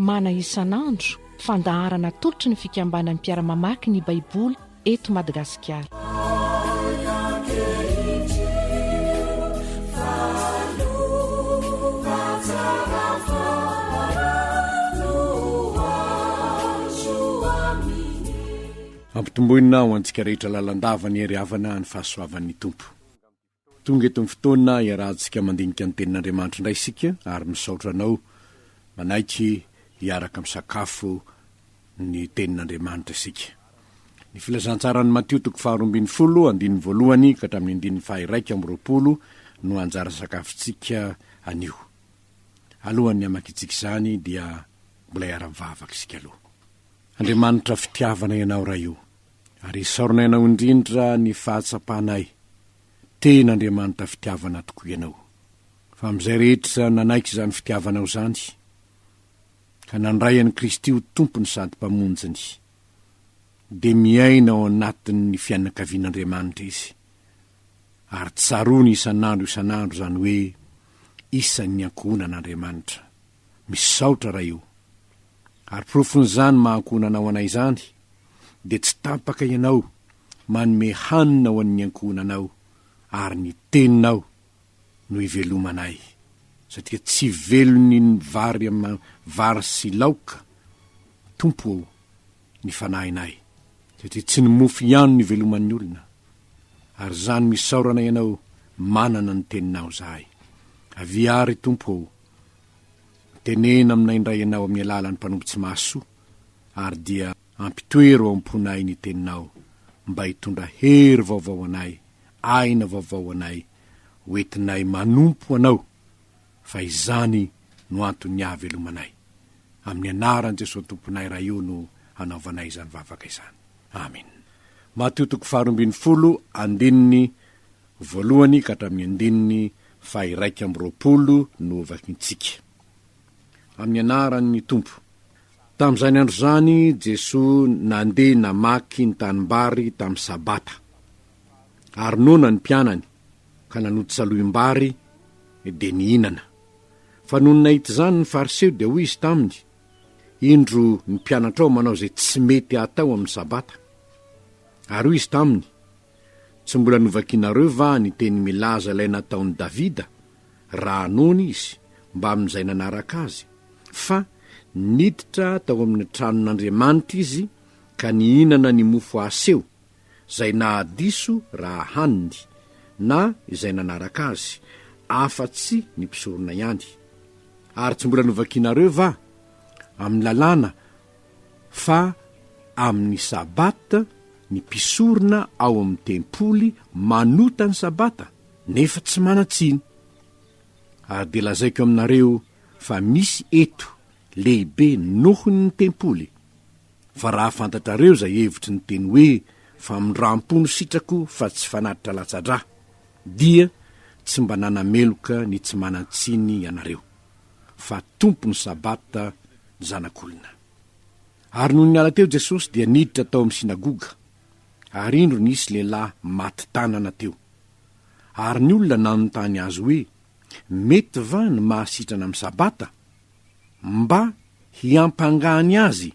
Mana isan'andro, fandaharana atolotry ny fikambanan'ny mpiara-mamaky ny Baiboly eto Madagasikara. Ampitomboina ho antsika rehetra lalandava ny hery havana ny fahasoavan'ny Tompo. Tonga eto ny fotoana iarahantsika mandinika ny Tenin'Andriamanitra indray isika ary misaotra anao manaiky hiaraka misakafo ny Tenin'Andriamanitra isika. Ny Filazantsaran'i Matio toko faha-12 andininy voalohany ka hatramin'ny andininy faha-21 no anjara sakafontsika anio. Alohan'ny hamakintsika izany dia mbola hiara-mivavaka isika aloha. Andriamanitra fitiavana Ianao Ray o, ary isaorana Ianao indrindra ny fahatsapanay Tena Andriamanitra fitiavana tokoa Ianao. Fa amin'izay rehetra nanaiky izany fitiavanao izany, ka nandray an'i Kristy ho Tompony sady Mpamonjiny, dia miaina ao anatin'ny fianakavian'Andriamanitra izy, ary tsaroany isan'andro isan'andro izany hoe isan'ny ankohonan'Andriamanitra. Misaotra Ray o! Ary porofon'izany maha ankohonanao anay izany, dia tsy tapaka Ianao manome hanina ho an'ny ankohonanao ary ny teninao no ivelomanay satria tsy velon'ny vary vary sy laoka Tompo ô ny fanahinay satria tsy ny mofo ihany no iveloman'ny olona ary izany misaorana Ianao manana ny teninao izahay avia ary Tompo ô tenena aminay indray Ianao amin'ny alalan'ny mpanompo tsy mahasoa ary dia Ampitoero ao am-ponay ny Teninao mba hitondra hery vaovao anay, aina vaovao anay, ho entinay manompo Anao, fa izany no anton'ny ahavelomanay. Amin'ny anaran'i Jesoa Tomponay Ray o no anaovanay izany vavaka izany. Amen. Matio toko faharoambinifolo andininy voalohany ka hatramin'ny andininy faha-21 no vakintsika. Amin'ny anaran'ny Tompo. Tamin'izany andro izany, Jesoa nandeha namaky ny tanimbary tamin'ny Sabata. Ary noana ny mpianany, ka nanody salohim-bary, dia nihinana. Fa nony nahita izany ny Fariseo, dia hoy izy taminy, Indro ny mpianatrao manao izay tsy mety hatao amin'ny Sabata. Ary hoy izy taminy, Tsy mbola novakinareo va ny teny milaza ilay nataon'i Davida, raha noana izy, mbamin'izay nanaraka azy? Fa niditra tao amin'ny tranon'Andriamanitra izy ka nihinana ny mofo aseho, izay nahadiso raha haniny, na izay nanaraka azy, afa-tsy ny mpisorona ihany. Ary tsy mbola novakinareo va, amin'ny lalàna, fa amin'ny Sabata ny mpisorona ao amin'ny tempoly manota ny Sabata, nefa tsy manan-tsiny? Ary dia lazaiko aminareo fa misy eto lehibe noho ny tempoly. Fa raha fantatrareo izay hevitry ny teny hoe famindram-po no sitrako fa tsy fanatitra latsa-drà, dia tsy mba nanameloka ny tsy manan-tsiny ianareo, fa Tompon'ny Sabata ny Zanak'olona. Ary nony niala teo Jesosy dia niditra tao amin'ny synagoga, ary indro nisy lehilahy maty tanana teo. Ary ny olona nanontany azy hoe, Mety va ny mahasitrana amin'ny Sabata? Mba hiampangany azy.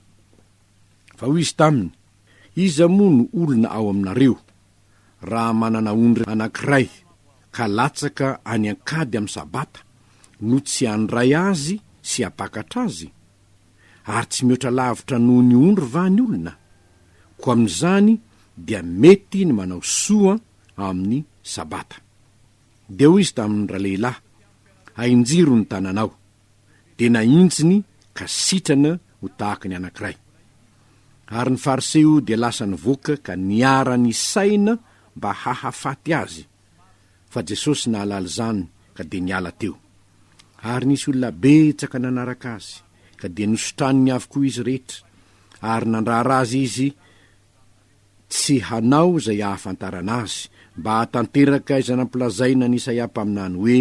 Fa hoy izy taminy, Iza moa no olona ao aminareo, raha manana ondry anankiray ka latsaka any an-kady amin'ny Sabata, no tsy handray azy sy hampakatra azy? Ary tsy mihoatra lavitra noho ny ondry va ny olona? Koa amin'izany dia mety ny manao soa amin'ny Sabata. Dia hoy izy tamin'ny ralehilahy, Ahinjiro ny tananao. Dia nahinjiny ka sitrana ho tahaka ny anankiray. Ary ny Fariseo dia lasa nivoaka ka niara-nisaina mba hahafaty azy. Fa Jesosy nahalala izany ka dia niala teo. Ary nisy olona betsaka nanaraka azy, ka dia nositraniny avokoa izy rehetra, ary nandrara azy izy tsy hanao izay hahafantarana azy, mba hahatanteraka izay nampilazaina an'i Isaia mpaminany hoe,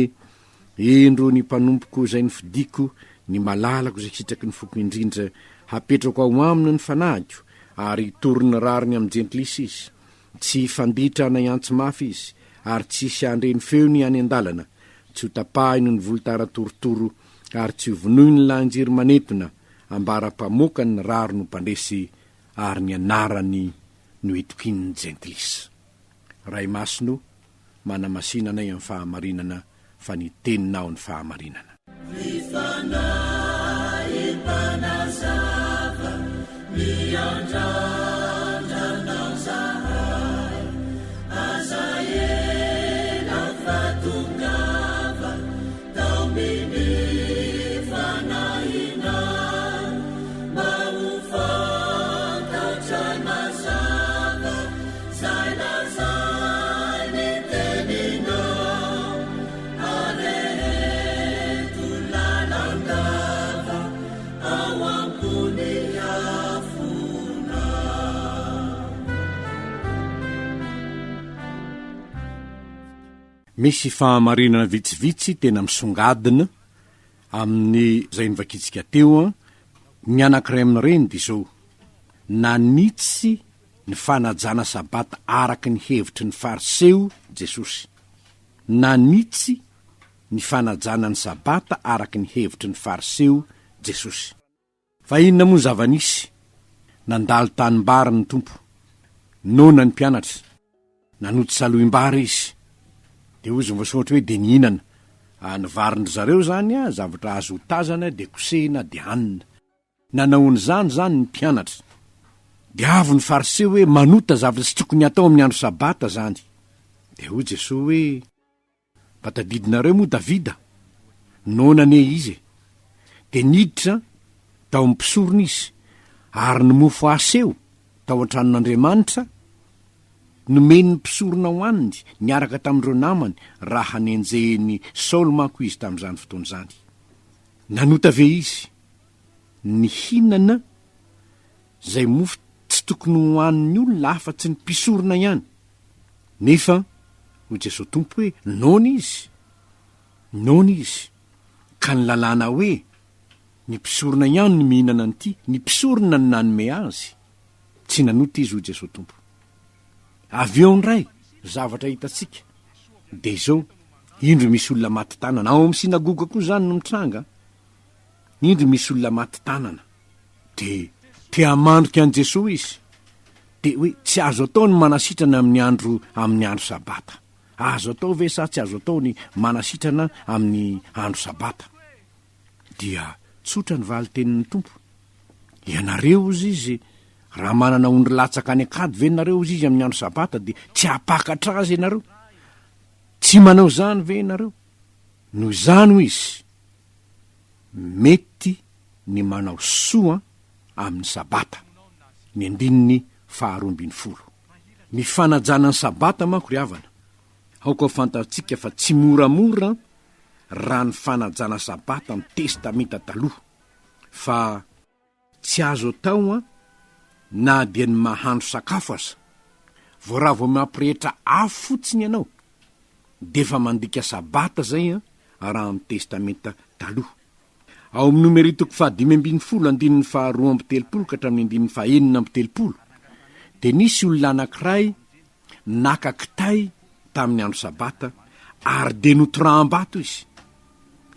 Indro ny mpanompoko izay nofidiko, ny malalako izay sitraky ny foko indrindra, hapetrako ao aminy ny fanahiko, ary hitory ny rariny amin'ny jentilisa izy. Tsy hifanditra na hiantso mafy izy, ary tsy hisy handre ny feony any an-dalana. Tsy hotapahiny ny volotara torotoro, ary tsy hovonoiny ny lahin-jiro manentona. ambara-pamoakany ny rariny ho mpandresy ary ny anarany no itokian'ny jentilisa. Ray Masina o, manamasina anay amin'ny fahamarinana fa ny Teninao ny fahamarinana. Ry Fanahy Mpanazava, miandrandra Anao zahay, aza ela fa tongava, taomin'ny Fanahinao, mba ho fantatra mazava zay lazain'ny Teninao. Areheto lalandava ao am-pon'ny afonao. Misy fahamarinana vitsivitsy tena misongadina amin'izay novakintsika teo. Ny anankiray amin'ireny dia izao, Nanitsy ny fanajana Sabata araka ny hevitry ny Fariseo Jesosy. Nanitsy ny fanajana ny Sabata araka ny hevitry ny Fariseo Jesosy. Fa inona moa ny zava-nisy? Nandalo tanimbary ny Tompo. Noana ny mpianatra. Nanoto salohim-bary izy. Dia hoy izy voasoratra hoe dia nihinana. Ny varin-dry zareo izany, zavatra azo otazana dia kosehina dia hanina. Nanao an'izany izany ny mpianatra. Dia avy ny Fariseo hoe manota zavatra tsy tokony hatao amin'ny andro Sabata izany. Dia hoy Jesoa hoe, Mba tadidinareo moa Davida? Noana anie izy e! Dia niditra tao amin'ny mpisorona izy, ary ny mofo aseho tao an-tranon'Andriamanitra nomen'ny mpisorona hohaniny niaraka tamin'ireo namany raha nenjehin'i Saoly manko izy tamin'izany fotoana izany. Nanota ve izy? Nihinana izay mofo tsy tokony hohanin'ny olona afa-tsy ny mpisorona ihany. Nefa hoy Jesoa Tompo hoe, noana izy, noana izy, ka ny lalàna hoe, ny mpisorona ihany no mihinana an'ity, ny mpisorona no nanome azy. Tsy nanota izy hoy Jesoa Tompo. Avy eo indray, zavatra hitantsika, dia izao, indro misy olona maty tanana, ao amin'ny synagoga koa izany no mitranga, Indro misy olona maty tanana. Dia te hamandrika an'i Jesoa izy. Dia hoe tsy azo atao ny manasitrana amin'ny andro amin'ny andro sabata. Azo atao ve sa tsy azo atao ny manasitrana amin'ny andro sabata? Dia tsotra ny valin-tenin'ny Tompo. Ianareo hozy izy, raha manana ondry latsaka any an-kady ve nareo hozy izy amin'ny andro sabata dia tsy hampakatra azy ianareo? Tsy manao izany ve ianareo? Noho izany hoy izy, Mety ny manao soa amin'ny Sabata, ny andininy faharoa ambin'ny folo. Ny fanajana ny Sabata manko ry havana, aoka ho fantatsika fa tsy moramora raha ny fanajana Sabata amin'ny Testamenta Taloha, fa Tsy azo atao an, na dia ny mahandro sakafo aza. Vao raha vao mampirehitra afo fotsiny ianao, dia efa mandika sabata zay an, raha amin'ny testamenta taloha. Ao amin'ny Nomery toko faha-15 andininy faha-32 ka hatramin'ny andininy faha-36, dia nisy olona anankiray naka kitay tamin'ny andro sabata ary dia notoraham-bato izy.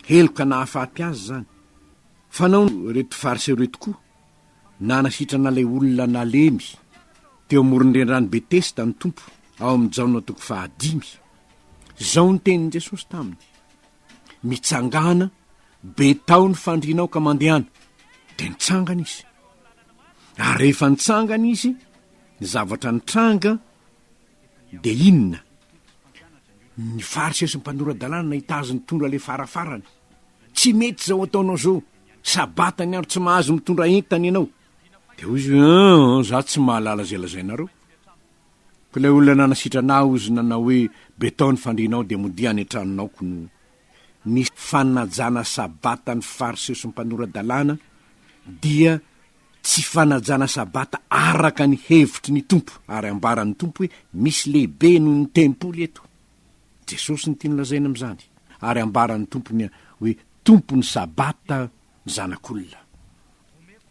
Heloka nahafaty azy izany. Fanao ireto Fariseo ireto koa, nanasitrana ilay olona nalemy teo amoron'ny renirano Betesda ny Tompo, ao amin'ny Jaona toko fahadimy. Izao ny tenin'i Jesosy taminy, Mitsangàna, betao ny fandrianao ka mandehana. Dia nitsangana izy. Ary rehefa nitsangana izy, ny zavatra nitranga dia inona? Ny Fariseo sy ny mpanora-dalàna nahita azy nitondra ilay farafarany. Tsy mety izao ataonao izao, sabata ny andro tsy mahazo mitondra entana ianao. Dia hoy izy hoe, aa, za tsy mahalala izay lazainareo. Ko ilay olona nanasitrana ahy hozy nanao hoe, betao ny fandrianao dia modia any an-tranonao ko no. Ny fanajana sabata ny Fariseo sy ny mpanora-dalàna dia tsy fanajana sabata araka ny hevitry ny Tompo, ary ambaran'ny Tompo hoe misy lehibe noho ny tempoly eto. Jesosy no tiany lazaina amin'izany, ary ambaran'ny Tompo ny hoe Tompon'ny Sabata ny Zanak'olona.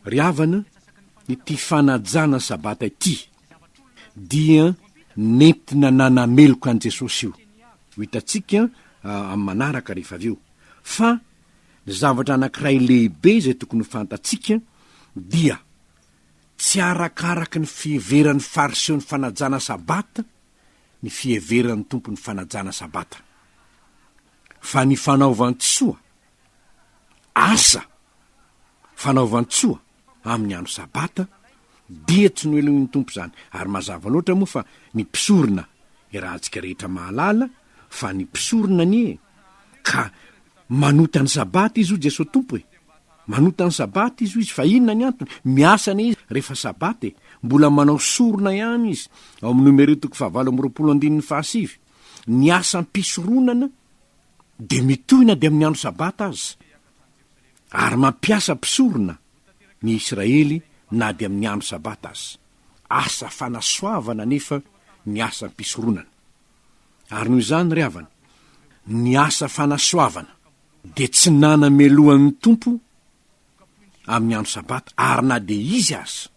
Ry havana, ity fanajana Sabata ity dia nentina nanameloka an'i Jesosy io. Ho hitantsika amin'ny manaraka rehefa avy eo. Fa ny zavatra anankiray lehibe izay tokony ho fantatsika. dia tsy arakaraky ny fiheveran'ny Fariseo ny fanajana Sabata ny fiheveran'ny Tompo ny fanajana Sabata, fa ny fanaovan-tsoa, asa fanaovan-tsoa amin'ny andro Sabata, dia tsy nohelohin'ny Tompo izany. Ary mazava loatra moa fa ny mpisorona, iarahantsika rehetra mahalala fa ny mpisorona anie ka manota ny Sabata izy hoy Jesoa Tompo e! Manota ny Sabata izy hoy izy, fa inona ny antony? Miasa anie izy rehefa Sabata e! Mbola manao sorona ihany izy, ao amin'ny Nomery toko fahavalo amby 20 andininy fahasivy. Ny asam-pisoronana dia mitohy na dia amin'ny andro Sabata aza, ary mampiasa mpisorona ny Israely na dia amin'ny andro Sabata aza. Asa fanasoavana anefa ny asam-pisoronana. Ary noho izany ry havana, ny asa fanasoavana dia tsy nanamelohan'ny Tompo amin'ny andro Sabata, ary na dia Izy aza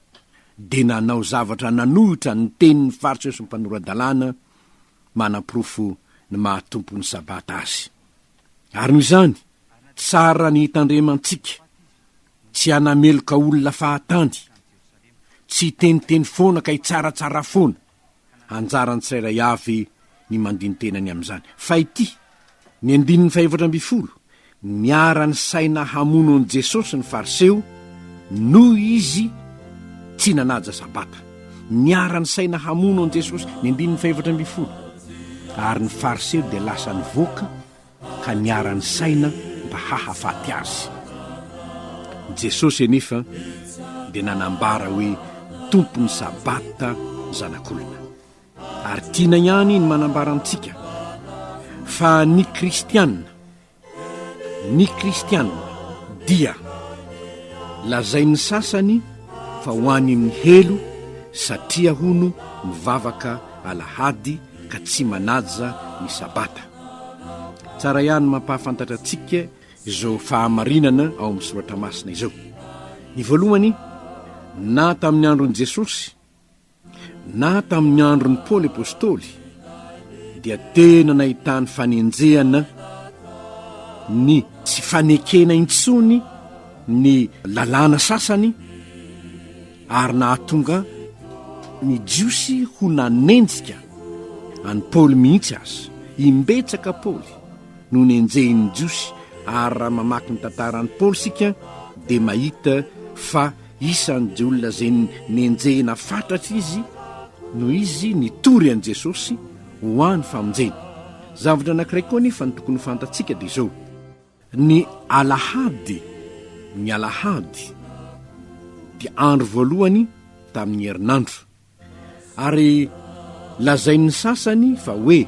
dia nanao zavatra nanohitra ny tenin'ny Fariseo sy ny mpanora-dalàna manaporofo ny maha Tompon'ny Sabata Azy. Ary noho izany, tsara ny hitandremantsika tsy hanameloka olona fahatany, tsy hiteniteny foana ka hitsaratsara foana, Anjaran'ny tsirairay avy ny mandini-tena ny amin'izany. Fa ity, ny andininy fahefatra ambifolo, niara-nisaina hamono an'i Jesosy ny Fariseo noho izy tsy nanaja Sabata. Niara-nisaina hamono an'i Jesosy, ny andininy fahefatra ambifolo. Ary ny Fariseo dia lasa nivoaka ka niara-nisaina mba hahafaty azy. Jesosy anefa dia nanambara hoe Tompon'ny Sabata ny Zanak'olona. Ary tiana ihany ny manambara amintsika fa ny kristiana, ny kristiana dia lazain'ny sasany fa ho any amin'ny helo satria hono mivavaka alahady ka tsy manaja ny Sabata. Tsara ihany mampahafantatra antsika izao fahamarinana ao amin'ny Soratra Masina izao. Ny voalohany, na tamin'ny andron'i Jesosy, na tamin'ny andron'i Paoly Apostoly, dia tena nahitany fanenjehana ny tsy fanekena intsony ny lalàna sasany ary nahatonga ny Jiosy ho nanenjika an'i Paoly mihitsy aza. Imbetsaka Paoly no nenjehin'ny Jiosy, ary raha mamaky ny tantaran'i Paoly isika dia mahita fa isan'ny olona izay nenjehina fatratra izy noho izy nitory an'i Jesosy ho any famonjena. Zavatra anankiray koa anefa no tokony ho fantatsika dia izao, Ny alahady, ny alahady dia andro voalohany tamin'ny herinandro. Ary lazain'ny sasany fa hoe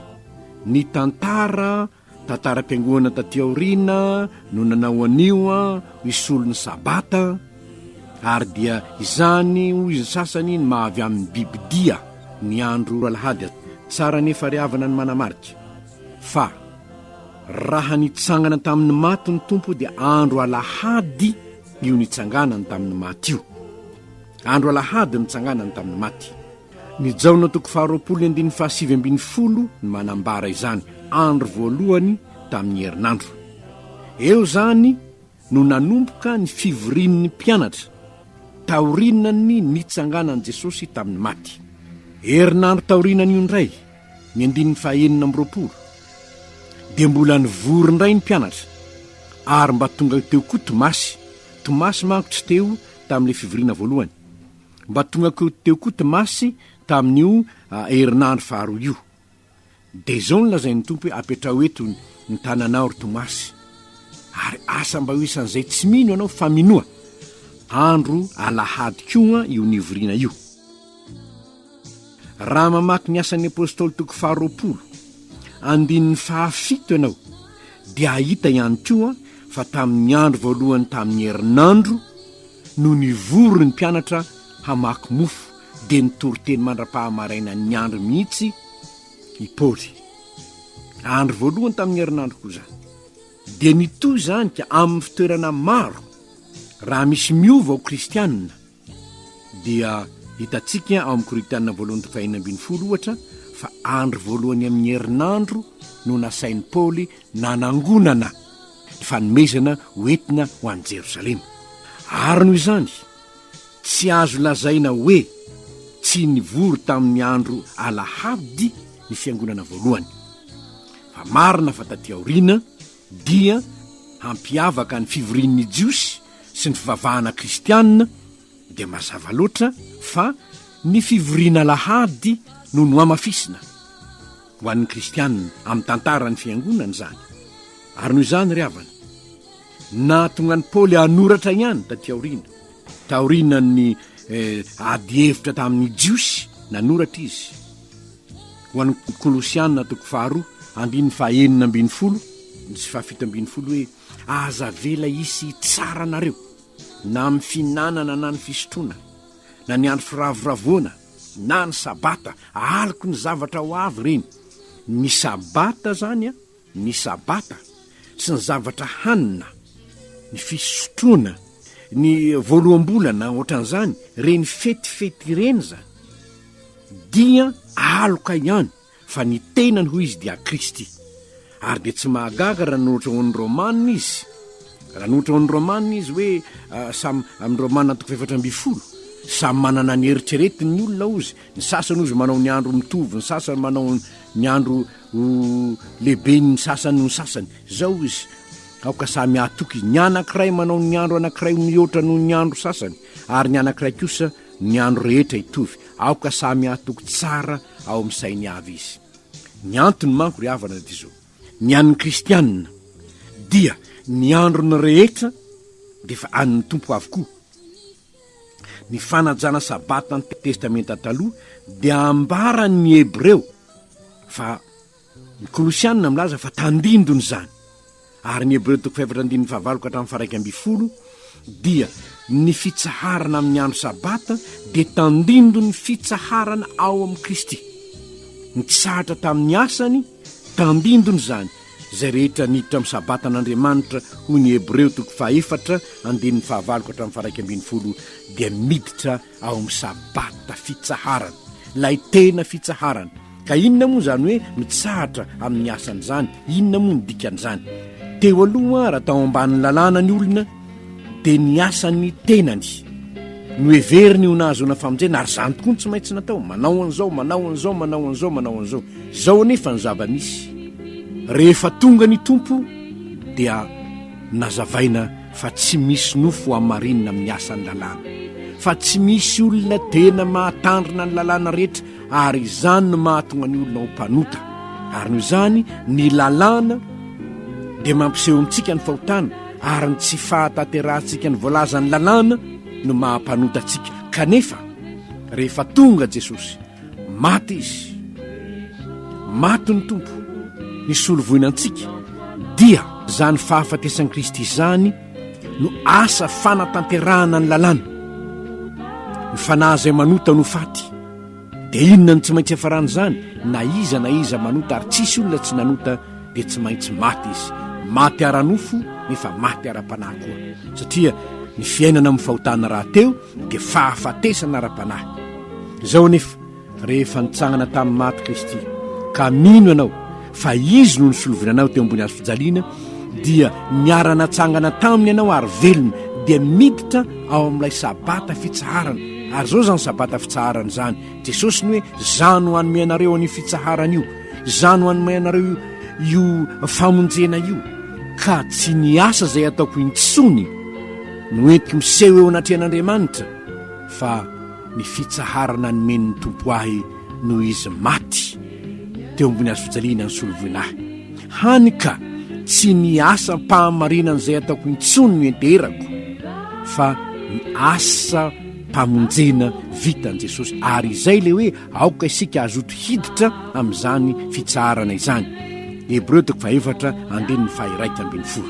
ny tantara, tantaram-piangonana taty aoriana no nanao an'io hisolo ny sabata, ary dia izany hoy ny sasany ny maha avy amin'ny bibidia ny andro alahady. Tsara anefa ry havana ny manamarika fa Raha nitsangana tamin'ny maty ny Tompo dia andro alahady io nitsanganany tamin'ny maty io. Andro alahady nitsanganany tamin'ny maty. Ny Jaona toko faharoapolo ny andininy fahasivy ambin'ny folo no manambara izany, andro voalohany tamin'ny herinandro. Eo izany no nanomboka ny fivorian'ny mpianatra, taorianan'ny nitsanganan'i Jesosy tamin'ny maty. Herinandro taorianan'io indray, ny andininy faha-26, dia mbola nivory indray ny mpianatra, ary mba tonga teo koa Tomasy. Tomasy manko tsy teo tamin'ilay fivoriana voalohany. Mba tonga teo koa Tomasy tamin'io herinandro faharoa io. Dia izao no lazain'ny Tompo hoe, Apetraho eto ny tananao, ry Tomasy, ary asa mba ho isan'izay tsy mino ianao, fa minoa. Andro alahady koa io nivoriana io. Raha mamaky ny Asan'ny Apostoly toko faharoapolo, andininy fahafito ianao, dia hahita ihany koa fa tamin'ny andro voalohany tamin'ny herinandro no nivory ny mpianatra hamaky mofo, dia nitory teny mandra-pahamarainan'ny andro mihitsy i Paoly. Andro voalohany tamin'ny herinandro koa izany. Dia nitohy izany ka amin'ny fitoerana maro, raha misy miova ho kristianina, dia hitantsika ao amin'ny Korintiana voalohany toko fahenina ambin'ny folo ohatra fa andro voalohany amin'ny herinandro no nasain'i Paoly nanangonana ny fanomezana hoentina ho any Jerosalema. Ary noho izany, Tsy azo lazaina hoe tsy nivory tamin'ny andro alahady ny fiangonana voalohany. Fa marina fa taty aoriana dia hampiavaka ny fivorian'ny Jiosy sy ny fivavahana kristiana dia mazava loatra fa ny fivoriana alahady no nohamafisina ho an'ny kristiana amin'ny tantaran'ny fiangonana izany. Ary noho izany ry havana, nahatonga an'i Paoly hanoratra ihany taty aoriana, taorian'ny ady hevitra tamin'ny Jiosy, nanoratra izy ho an'ny Kolosiana toko faharoa andininy faha 16 sy faha 17 hoe, Aza avela hisy hitsara anareo, na amin'ny fihinanana na ny fisotroana, na ny andro firavoravoana, na ny Sabata, aloky ny zavatra ho avy ireny. Ny Sabata izany an, ny Sabata sy ny zavatra hanina, ny fisotroana, ny voaloham-bolana ohatran'izany, ireny fetifety ireny izany dia aloka ihany fa ny tenany hoy izy dia Kristy. Ary dia tsy mahagaga raha nanoratra ho an'ny Romana izy, raha nanoratra ho an'ny Romana izy hoe samy amin'ny Romana toko 14, samy manana ny eritreretiny ny olona hozy, ny sasany hozy manao ny andro mitovy, ny sasany manao ny andro ho lehiben'ny sasany noho ny sasany. Izao izy, aoka samy hahatoky izy, ny anankiray manao ny andro anankiray ho mihoatra noho ny andro sasany, ary ny anankiray kosa ny andro rehetra hitovy. Aoka samy hahatoky tsara ao amin'ny sainy avy izy. Ny antony manko ry havana dia izao, ny an'ny kristianina dia ny androny rehetra dia efa an'ny Tompo avokoa. Ny fanajana sabata ny Testamenta Taloha dia ambaran'ny Hebreo fa ny Kolosianina milaza fa tandindona izany. Ary ny Hebreo toko fahefatra andininy fahavalo ka hatramin'ny faha-11 dia ny fitsaharana amin'ny andro Sabata dia tandindon'ny fitsaharana ao amin'i Kristy. Nitsahatra tamin'ny asany, tandindona izany, izay rehetra niditra amin'ny Sabatan'Andriamanitra, hoy ny Hebreo toko fahefatra andininy fahavalo ka hatramin'ny faha-11 dia miditra ao amin'ny Sabata fitsaharana, ilay tena fitsaharana. Ka inona moa izany hoe mitsahatra amin'ny asany izany? Inona moa ny dikan'izany? Teo aloha, raha tao ambanin'ny lalàna ny olona, dia ny asan'ny tenany no heveriny ho nahazoana famonjena, ary izany tokoa no tsy maintsy natao, manao an'izao, manao an'izao, manao an'izao, manao an'izao. Izao anefa ny zava-misy, rehefa tonga ny Tompo dia nazavaina fa tsy misy nofo hamarinina amin'ny asan'ny lalàna, fa tsy misy olona tena mahatandrina ny lalàna rehetra, ary izany no mahatonga ny olona ho mpanota. Ary noho izany, ny lalàna dia mampiseho amintsika ny fahotana, ary ny tsy fahatanterahantsika ny voalazan'ny lalàna no maha-mpanota antsika. Kanefa, rehefa tonga Jesosy, Maty Izy. Maty ny Tompo, nisolo voina antsika, dia izany fahafatesan'i Kristy izany no asa fanatanterahana ny lalàna. Ny fanahy izay manota no faty. Dia inona no tsy maintsy hiafaran'izany? Na iza na iza manota, ary tsisy olona tsy nanota, dia tsy maintsy maty izy. Maty ara-nofo, nefa maty ara-panahy koa. Satria ny fiainana amin'ny fahotana rahateo dia fahafatesana ara-panahy. Izao anefa, rehefa nitsangana tamin'ny maty Kristy, ka mino ianao fa Izy no nisolovoina anao teo ambony hazo fijaliana, dia niara-natsangana taminy ianao ary velona, dia miditra ao amin'ilay Sabata fitsaharana. Ary izao izany Sabata fitsaharana izany. Jesosy ny hoe, Izaho no hanome anareo an'io fitsaharana io. Izaho no hanome anareo io famonjena io. Ka tsy ny asa izay ataoko intsony no entiko miseho eo anatrehan'Andriamanitra, fa ny fitsaharana nomen'ny Tompo ahy noho Izy maty teo ambony hazo fijaliana nisolo voina ahy. Hany ka tsy ny asam-pahamarinana izay ataoko intsony no enterako, fa ny asam-pamonjena vitan'i Jesosy. Ary izay ilay hoe aoka isika hazoto hiditra amin'izany fitsaharana izany. Hebreo toko fahefatra andininy faha-11.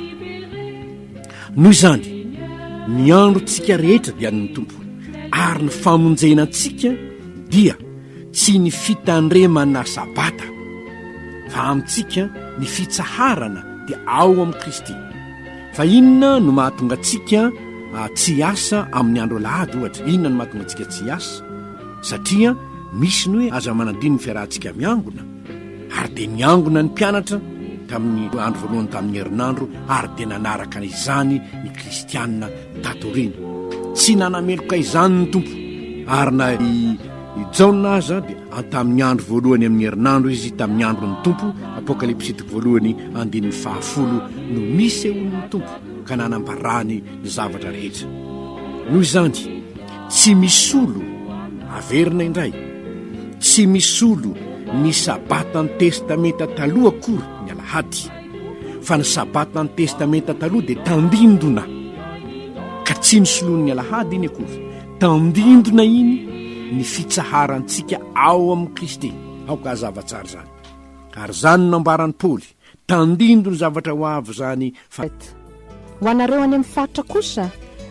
Noho izany, ny androntsika rehetra dia an'ny Tompo, ary ny famonjena antsika dia tsy ny fitandremana Sabata, fa amintsika ny fitsaharana dia ao amin'i Kristy. Fa inona no mahatonga antsika ah, tsy hiasa amin'ny andro alahady ohatra? Inona no mahatonga antsika tsy hiasa? Satria misy ny hoe aza manadino ny fiarahantsika miangona. Ary dia niangona ny mpianatra tamin'ny andro voalohany tamin'ny herinandro ary dia nanaraka izany ny kristianina tato aoriana. Tsy nanameloka izany ny Tompo, ary na i Jaona aza dia tamin'ny andro voalohany amin'ny herinandro izy, tamin'ny andron'ny Tompo, Apokalypsy toko voalohany andininy fahafolo, no nisehoan'ny Tompo ka nanambarany ny zavatra rehetra. Noho izany, tsy misolo, averina indray, tsy misolo ny Sabatan'ny Testamenta Taloha akory ny Alahady. Fa ny Sabatan'ny Testamenta Taloha dia tandindona, ka tsy nosoloin'ny Alahady iny akory. Tandindona iny ny fitsaharantsika ao amin'i Kristy. Aoka hazava tsara izany. Ary izany no nambaran'i Paoly, tandindon'ny zavatra ho avy izany fa. Ho anareo any amin'ny faritra kosa,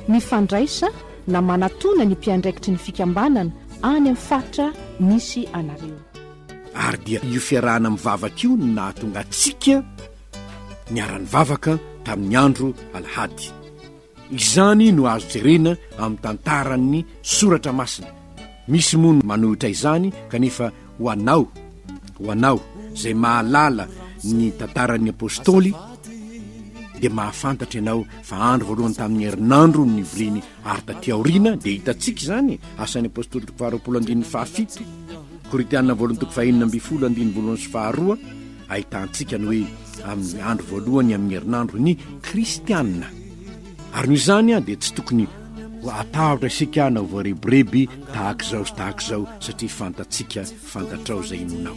mifandraisa na manatona ny mpiandraikitry ny fikambanana any amin'ny faritra misy anareo. Ary dia io fiarahana mivavaka io no nahatonga antsika niara-nivavaka tamin'ny andro alahady. Izany no azo jerena amin'ny tantaran'ny Soratra Masina. Misy moa ny manohitra izany kanefa ho anao, ho anao izay mahalala ny tantaran'ny Apostoly dia mahafantatra ianao fa andro voalohany tamin'ny herinandro no nivoriany ary taty aoriana dia hitantsika izany, Asan'ny Apostoly toko faharoapolo andininy fahafito, Korintiana voalohany toko fahenina ambin'ny folo andininy voalohany sy faharoa, ahitantsika ny hoe amin'ny andro voalohany amin'ny herinandro ny kristiana. Ary noho izany dia tsy tokony ho atahotra isika na ho voarebireby tahaka izao sy tahaka izao satria fantatsika, fantatrao izay inoanao.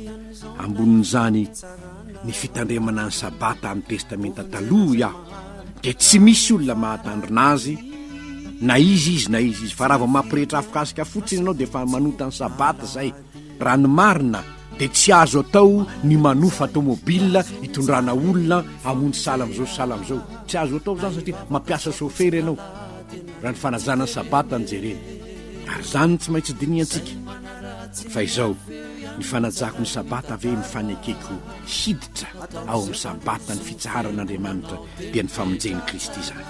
Ambonin'izany, ny fitandremana ny Sabata amin'ny Testamenta Taloha hoy aho dia tsy misy olona mahatandrina azy na iza izy na iza izy, fa raha vao mampirehitra afokasika fotsiny ianao dia efa manota ny Sabata izay. Raha ny marina dia tsy azo atao ny manofa tomobile hitondrana olona hamonjy sahala amin'izao sy sahala amin'izao. Tsy azo atao izany satria mampiasa chauffeur ianao raha ny fanajana ny sabata no jerena. Ary izany no tsy maintsy dinihantsika. Fa izao, ny fanajako ny sabata ve mifanekeko hiditra ao amin'ny sabata ny fitsaharan'Andriamanitra dia ny famonjen'i Kristy izany.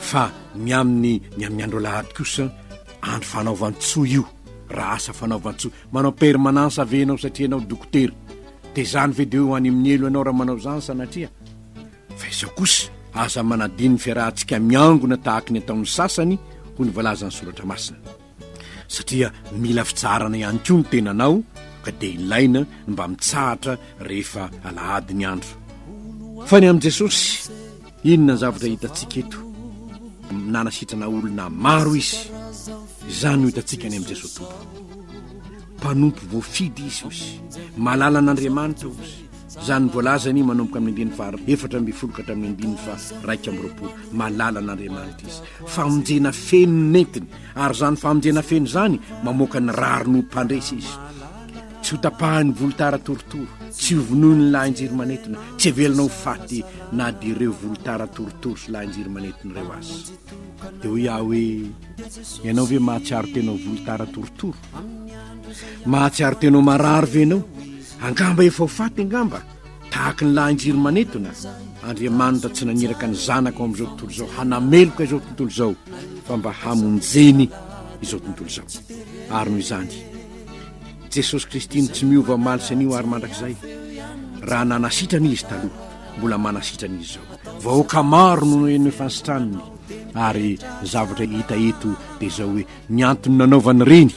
Fa ny amin'ny ny amin'ny andro alahady kosa andro fanaovan-tsoa io. Raha asa fanaovan-tsoa, manao permanence ve ianao satria ianao dokotera? Dia izany ve dia hoe ho any amin'ny helo ianao raha manao izany sanatria? Fa izao kosa, aza manadino ny fiarahantsika miangona tahaky ny ataon'ny sasany, hoy ny voalazan'ny Soratra Masina. Satria mila fitsaharana ihany koa ny tenanao, ka dia ilaina ny mba mitsahatra rehefa alahady ny andro. Fa ny amin'i Jesosy, inona ny zavatra hitantsika eto? Nanasitrana olona maro Izy. Izany no hitantsika any amin'i Jesoa Tompo. Mpanompo voafidy izy, hoy izy. Malala an'Andriamanitra, hoy izy. Izany no voalazany manomboka amin'ny andininy faha 14 ka hatramin'ny andininy faha 21. Malala an'Andriamanitra izy. Famonjena feno no nentiny, ary izany famonjena feno izany mamoaka ny rariny ho mpandresy izy. Tsy hotapahin'ny volotara torotoro, tsy hovonoin'ny lahin-jiro manetona, tsy heverina ho faty na dia ireo volotara torotoro sy lahin-jiro manetona ireo aza. Dia hoy aho hoe, Ianao ve mahatsiaro tena ho volotara torotoro? Mahatsiaro tena ho marary ve ianao? Angamba efa ho faty angamba, tahaky ny lahin-jiro manetona. Andriamanitra tsy naniraka ny Zanaka ao amin'izao tontolo izao hanameloka izao tontolo izao, fa mba hamonjeny izao tontolo izao. Ary noho izany, Jesosy Kristy no tsy miova omaly sy anio ary mandrakizay. Raha nanasitrana Izy taloha, mbola manasitrana Izy izao. Vahoaka maro no naheno efa nisitraniny, ary ny zavatra hita eto dia izao hoe ny antony nanaovany ireny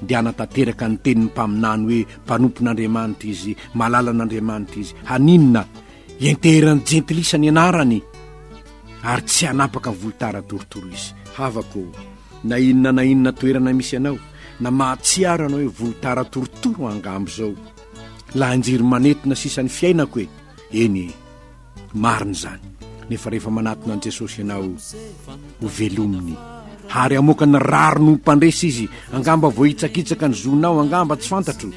dia hanatanteraka ny tenin'ny mpaminany hoe mpanompon'Andriamanitra izy, malalan'Andriamanitra izy, haninona? Hianteheran'ny jentilisa ny anarany ary tsy hanapaka volotara torotoro izy. Havako ô, na inona na inona toerana misy anao, na mahatsiaro anao hoe volotara torotoro angamba izao, lahinjery manetona sisa ny fiainako e, eny e. Marina izany, nefa rehefa manatona an'i Jesosy ianao, ho velominy ary hamoaka ny rariny ho mpandresy Izy. Angamba voahitsakitsaka ny zonao, angamba tsy fantatro.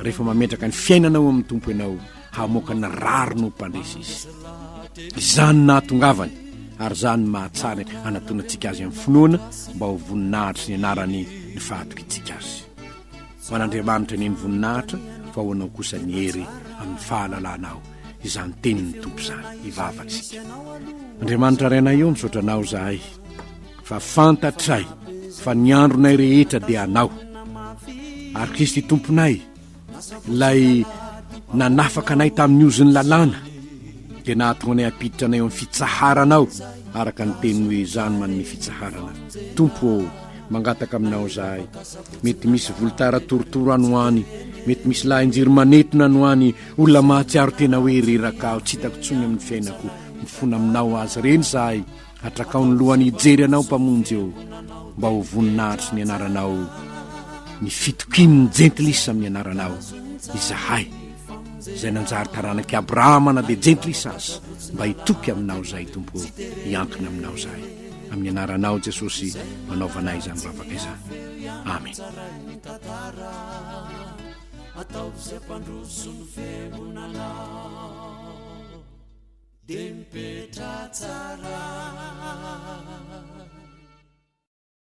Rehefa mametraka ny fiainanao amin'ny Tompo ianao, hamoaka ny rariny ho mpandresy Izy. Izany no nahatongavany, ary izany no mahatsara hanatonantsika Azy amin'ny finoana, mba ho voninahitry ny anarany ny fahatokiantsika Azy. Ho an'Andriamanitra anie ny voninahitra, fa ho anao kosa ny hery amin'ny fahalalanao izany tenin'ny Tompo izany. Hivavaka isika. Andriamanitra Rainay ô, misaotra Anao izahay fa fantatray fa ny andronay rehetra dia Anao. Ary Kristy Tomponay, ilay nanafaka anay tamin'ny ozon'ny lalàna. Dia nahatonga anay hampiditra anay ao amin'ny fitsaharanao, araka ny teniny hoe Izaho no manome fitsaharana. Tompo ô, mangataka aminao izahay. Mety misy volotara torotoro any ho any, mety misy lahin-jiro manetona any ho any, olona mahatsiaro tena hoe reraka aho, tsy hitako intsony amin'ny fiainako. Mifona aminao azy ireny izahay. Atrakao ny lohany hijery anao Mpamonjy ô, mba ho voninahitry ny anaranao ny fitokian'ny jentilisa amin'ny anaranao izahay, izay nanjary taranak'i Abrahama na dia jentilisa aza, mba hitoky aminao izahay Tompo ô, hiankina aminao izahay. Amin'ny anaranao Jesosy manaovanay izany vavaka izany. Amen. Ataovy izay mpandroso ny fiangonanao. Dia mipetraha tsara.